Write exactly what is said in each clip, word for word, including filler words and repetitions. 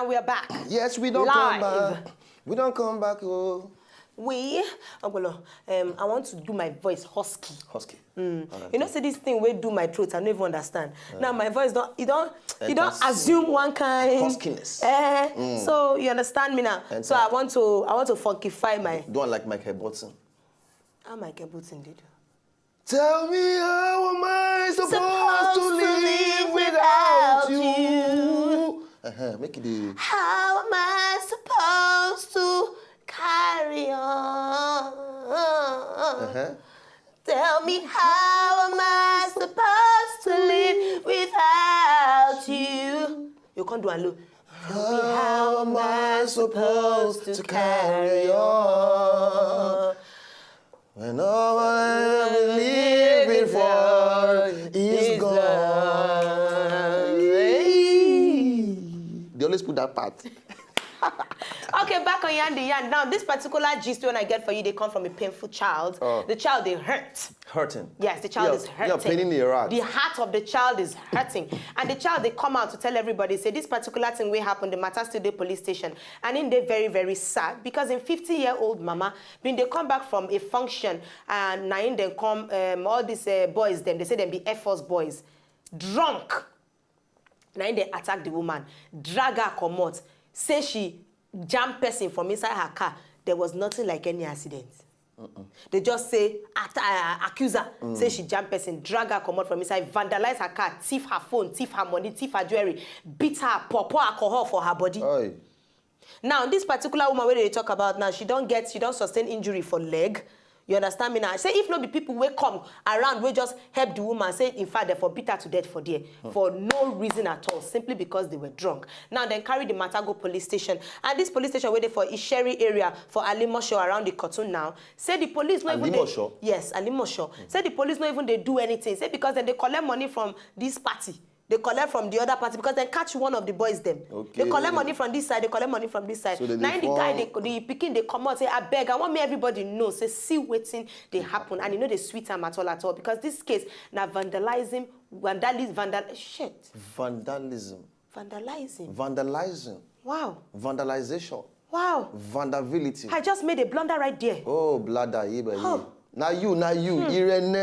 And we are back. Yes, we don't Live. come back. We don't come back. Oh, We, Ogbolo, um, I want to do my voice husky. husky. You know, say this thing wey do my throat, I no even understand. Now my voice don, e don, e don Enter assume one kind huskiness. Eh, so you understand me now. So Enter. I want to, I want to funkify my. Do one like Michael Bolton. How Michael Bolton dey do? Tell me, how am I supposed, Supposed to to live live without without you? Uh-huh. Make it the. How am I supposed to carry on? Uh-huh. Tell me, how am I supposed to live without you? You can't do alone. How am I supposed to carry on when all I believe in for is gone? They always put that part. Okay, back on Yan the Yan. Now, this particular gist when I get for you, they come from a painful child. Oh. The child, they hurt. Hurting. Yes, the child You're- is hurting. You're paining the rat. The heart of the child is hurting. And the child, they come out to tell everybody, say this particular thing will happen, the matter still the police station. And in they very, very sad because in fifty-year-old mama, been they come back from a function and na in they come, um, all these uh, boys, them, they say them be Air Force boys. Drunk. Na in they attack the woman, drag her comot, say she jam person from inside her car. There was nothing like any accident. They just say, at, uh, accuse her, say she jam person, drag her comot from inside, vandalize her car, thief her phone, thief her money, thief her jewelry, beat her, pour, pour alcohol for her body. Oi. Now, this particular woman wey they talk about now, she don't get, she don't sustain injury for leg. You understand me now? I say if not be people wey come around, we just help the woman. Say in fact, they for beat her to death for there for no reason at all, simply because they were drunk. Now, then carry the matter go police station, and this police station waiting for Isheri area for Alimosho around the cartoon now. Say the police not even dey- Alimosho? Yes, Alimosho. Say the police not even they do anything. Say because then they collect money from this party. They collect from the other party because they catch one of the boys them. Okay. They collect money from this side, they collect money from this side. So they Now dey the guy, form- they, the pikin, they come out, say, I beg, I want me everybody know, say, see waiting they happen. And you know they sweet am at all, at all. Because this case, now vandalism, vandalism, vandal, shit. Vandalism. Vandalizing. Vandalizing. Wow. Vandalization. Wow. Vandavility. I just made a blunder right there. Oh, bladder, ibe. Oh. Now you, now you. Irene,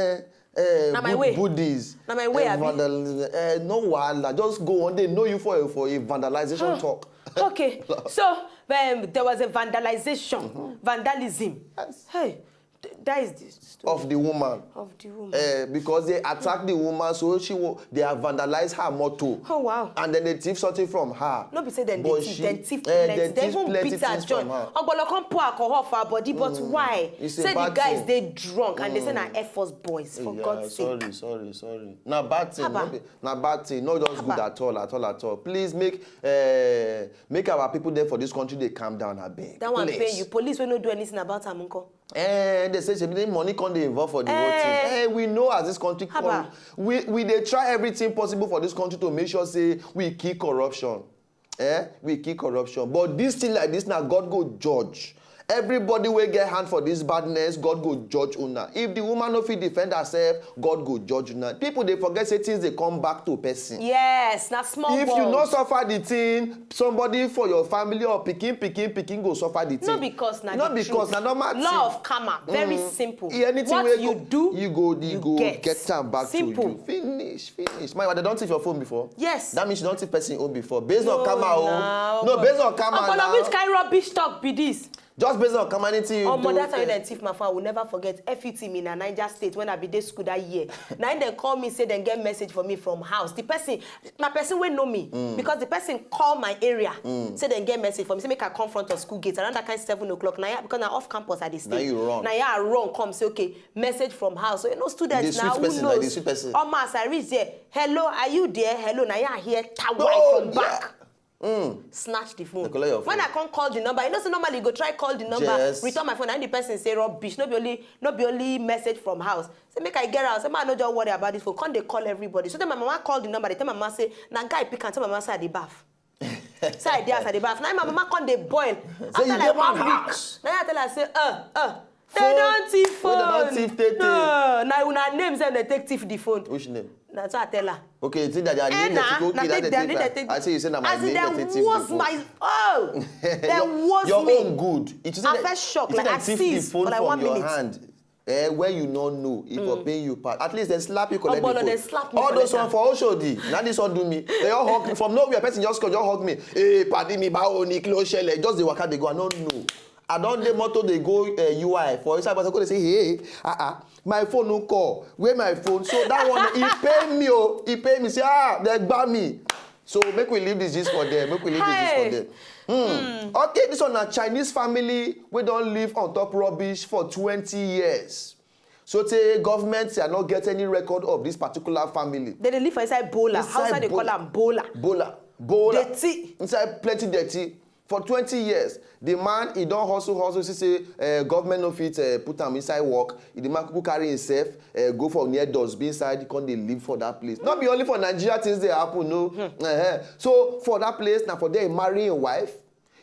eh, Na my Bud- way. Buddhist. Na my way, Eh, abi? vandalism. Eh, no wahala. Just go on. They know you for for a vandalization talk. Okay. So um, there was a vandalization, vandalism. Yes. Hey, th- that is the story Of the woman. of the woman. Eh, because they attack the woman, so she wo- they have vandalized her motor. Oh, wow. And then they thief something from her. No be say dem But dey thief, she- dem thief eh, plenty. they Dem thief even plenty beat her things join. From her. Ogbolo come pour alcohol for her body, but why? It's a Say the bad guys thing. Dey drunk and they say na Air Force boys, for Yeah, God's sake. Sorry, sorry, sorry. Na bad thing. Haba. No be, na bad thing. No, just good Haba. At all, at all, at all. Please make uh, make our people there for this country they calm down a bit. That one Please. Pain you. Police wey no do anything about am, nko. Eh, they say shebi money come dey involved for the whole Eh. thing. Eh, we know as this country Haba. We we dey try everything possible for this country to make sure say we kill corruption. Eh, we kill corruption. But this thing like this now, God go judge. Everybody will get hand for this badness, God go judge una. If the woman no fit defend herself, God go judge una. People they forget say things they come back to person. Yes, na small If world. You no suffer the thing, somebody for your family or picking, picking, picking go suffer the thing. No because na No the because truth. Na normal thing. Law of karma, very simple. Yeah, anything What wey you go- do, you go you, go get. Get am back Simple. To you. Finish, finish. My, they don't thief your phone before. Yes. That means you don't thief person own before. Based No, on karma, oh. now. No, based on karma Ogbolo, now. Which kind rubbish talk be this? Just based on karma, anything you Omo, do. that time when dem thief my phone, I will never forget. F U T me na Niger State when I be dey school that year. Na im dem call me say dem get message for me from house. The person, na person wey know me, because the person call my area, say dem get message for me, say make I come front of school gate around that kind seven o'clock. Na ya, because na off campus I dey stay. Na you run. Na ya I run come say, okay, message from house. So you know students You dey now, sweet who person, like, you dey knows? sweet person. Omo, as I reach there, hello, are you there? Hello, na ya I hear tawai Oh, from yeah. Back. Snatch the phone. They collect your When phone. I can't call the number, you know, so normally you go try call the number, Yes. Return my phone, and the person say rubbish. No be only, no be only message from house. Say make I get out. Say man, no just worry about this phone. Come they call everybody. So then my mama call the number. They tell my mama say, na guy pick and tell my mama say I dey baff. Say I dey house, I dey baff. Now my mama come dey boil. After You like dey one man week, house. Now I tell her say, uh, uh. They Phone. don't thief Wey they phone. Don't thief, take, No, now una names and they take thief the phone. Which name? Na so I tell her. Okay, you think that they are Eh, the na, thing. na Okay, they, they they, take they am. take I say you say na my As in, name they they take was before. my oh, they your, was your me. Own good. You see I that first shock, you see like, that I thief seize the phone for, like, from one your minute. hand. Eh, where you no know if for paying you part, at least dem slap you, collect Ogbolo, the phone. Dem slap me, All those collect one for Oshodi. Now this one do me. They all hug me from nowhere. Person just come, just hug me. Hey, padi mi, báwo ni, kí ló ṣẹlẹ̀? Just dey waka dey go. I no know. I don dey motor dey go uh, U I for inside, but I go dey say, hey, ah ah, my phone no call. Where my phone? So that one, he pay me, oh, he pay me. Say, ah, they gba me. So make we leave this gist for there. Make we leave this gist for Hey. There. Hmm. Okay, this one na Chinese family wey don live on top rubbish for twenty years. So tey government say I no get any record of this particular family. They dey live for inside bola. Inside Hausa dey call bola. Am bola. Bola, bola. Dirty. Inside plenty dirty. For twenty years, the man, he don hustle, hustle, see say uh, government no fit uh, put am inside work. The man kuku carry himself, uh, go for near dustbin side, he come dey live for that place. No be only for Nigeria things dey happen, no. Uh-huh. So for that place, na for there he marry him wife.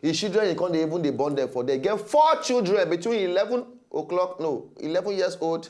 His children, he come dey even dey born them for there. Get four children between eleven o'clock, no, eleven years old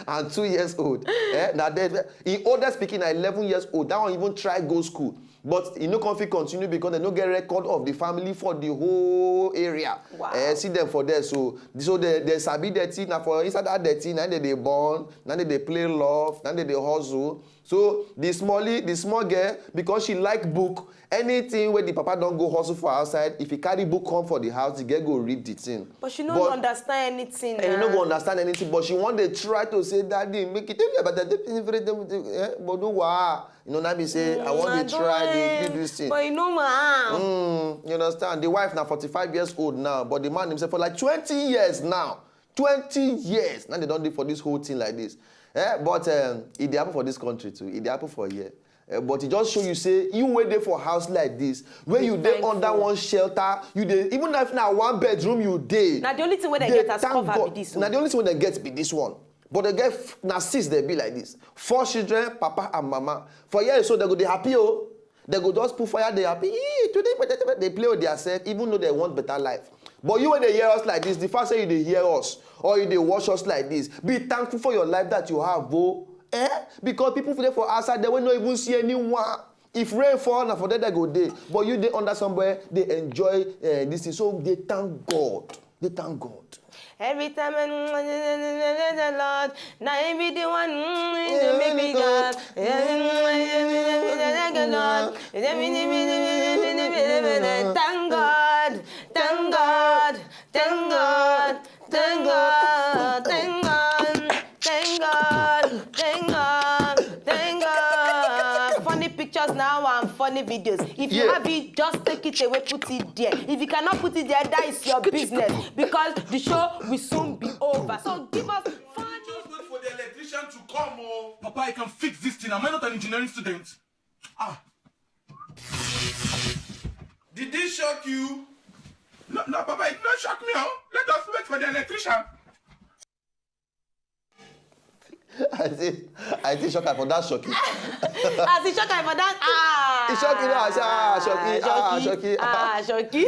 and two years old. Eh, na there, him oldest pikin na eleven years old. That one even try go school. But he no come fit continue because they no get record of the family for the whole area. Wow. Eh, see them for there. So, so they, they sabi dirty. Na for inside that dirty, na they dey born, na they dey play love, na they dey hustle. So the smallie, the small girl, because she like book, anything wey the papa don go hustle for outside, if he carry book come for the house, the girl go read the thing. But she no understand anything. And you no Na. Go understand anything, but she wan dey try to say, "Daddy, make it tell me about that." Eh, but do wa, you know, na be say, "I wan dey try dey do this thing." But you know, ma. Mm, you understand? The wife na forty-five years old now, but the man himself for like twenty years now. Twenty years now they don dey for this whole thing like this. Eh? But um, e dey happen for this country too. E dey happen for here. Eh, but e just show you say you wey dey for house like this, where you dey Thankful. Under one shelter, you dey, even if na one bedroom you dey. Na the only thing wey dem Dey get as thank cover God. Be this o. Na the only thing wey dem get be this one. But dem get f- na six dem be like this. Four children, papa and mama. For here so dem go dey happy o. Dem go just put fire dey happy. Ee, today dem play with their self, even though dem want better life. But you wey dey hear us like this, the fact say you dey hear us or you dey watch us like this, be thankful for your life that you have o. Eh? Because people dey for outside, dem wey no even see anyone. If rain fall, na for there dem go dey. But you dey under somewhere, dey enjoy uh, this thing. So dey thank God. Dey thank God. Every time I the Lord, now every day one to make me God. Lord, thank God, thank God, thank God, thank God, thank God, thank God, thank God, thank God. Funny pictures now and funny videos. If you Yeah. Have it, just take it away, put it there. If you cannot put it there, that is your business. Because the show will soon be over. So give us funny. Just wait for the electrician to come, oh. Papa, I can fix this thing. Am I not an engineering student? Ah. Did this shock you? No, no, Papa, it not shock me, oh. Let us wait for the electrician. I say, I say, shock am for that shocky. As e shock am for that, ah, E shock you now, I say, ah, shocky, ah, shocky, ah, shocky.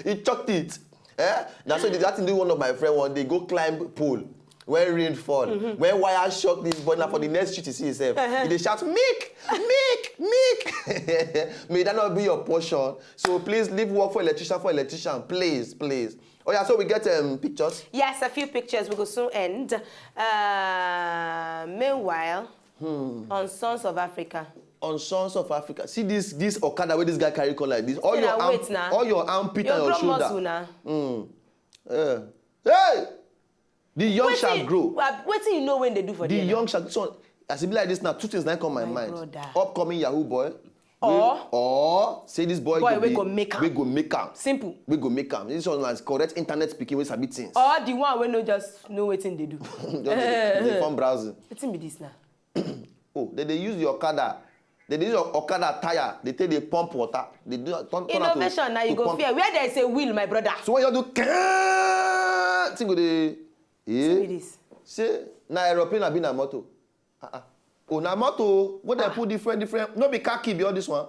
He chucked it. Eh? That's what that thing do one of my friend one day. Go climb pole. When rain fall, when wire shock this boy, now for the next street you see yourself. He dey shout, "Milk, milk, milk." May that not be your portion. So please leave work for electrician for electrician, please, please. Oh yeah, so we get um, pictures. Yes, a few pictures. We go soon end. Uh, meanwhile, on Sons of Africa. On Sons of Africa. See this this okada where this guy carry come like this. All Say your na arm, weight na. All your armpit Your and your ground shoulder. Muscle na. Mm. Yeah. Hey! The young shall grow. Wetin you know when they do for The there? Young shall so as e be like this now, two things now come my, My mind. Brother. Upcoming Yahoo boy. Or Or say this boy, Boy go wey be- go make am. We go make am. Simple. We go make am. This one is correct internet speaking wey sabi things. Or the one wey no just know wetin dey do. Just dey dey fun browsing. Wetin be this now? Oh, they dey use the okada. They dey use your okada tire. They take dey pump water. They do turn turn am to Innovation na you to go pump. Fear. Where there is a will, my brother. So when you do kee, thing go dey. Wetin be Eh? This. Say na aeroplane abi na motor. Uh-uh. Oh, na motor. When they put different different. No be car key be all this one.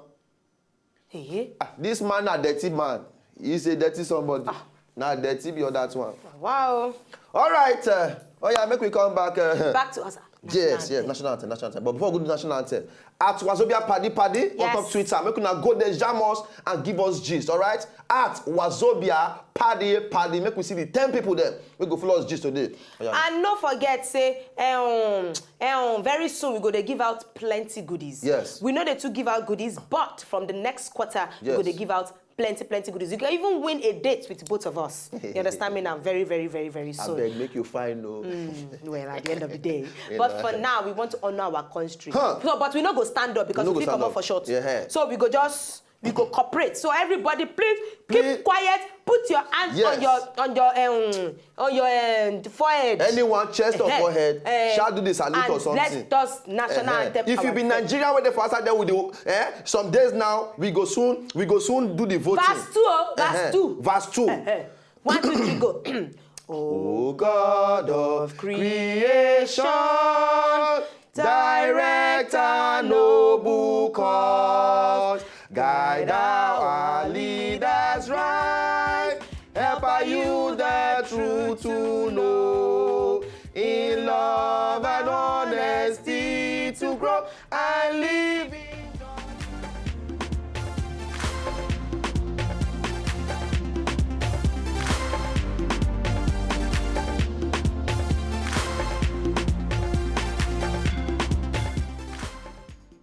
Hey, Ah, this man na dirty man. He say dirty somebody. Na dirty be all that one. Wow. All right. Uh, oh yeah, make we come back. Uh, Back to us. Yes, yes, national anthem, national anthem. But before we go do national anthem, at Wazobia Paddy Paddy on top Twitter, make una go there, jam us and give us gist, all right? At Wazobia Paddy Paddy, make we see the ten people there. We go follow us gist today. Oh, yeah. And no forget say, um, um, very soon we go dey give out plenty goodies. Yes. We know they to give out goodies, but from the next quarter, we go Yes. dey give out plenty, plenty goodies. You can even win a date with both of us. You understand me now? Very, very, very, very soon. Abeg, make you fine, no. Mm, well, at the end of the day. You But know. For now, we want to honor our country. Huh. So, but we no go stand up because We no we go fit stand come up up. For short. Yeah. So we go just we go cooperate. So everybody, please keep Please. Quiet. Put your hands Yes. On your on your um, on your um, forehead. Anyone, chest or Eh, forehead, eh, shall do the salute and or something. Let us national Eh, eh. Anthem. If you be Ourselves. Nigeria, where the for outside there with the eh, some days now we go soon we go soon do the voting. Verse two, oh, verse Eh, eh. Two. Verse two. Eh, eh. One, two, three, go. O God of creation, direct our noble cause, guide our leaders right, help our youth the truth to know, in love and honesty to grow, and live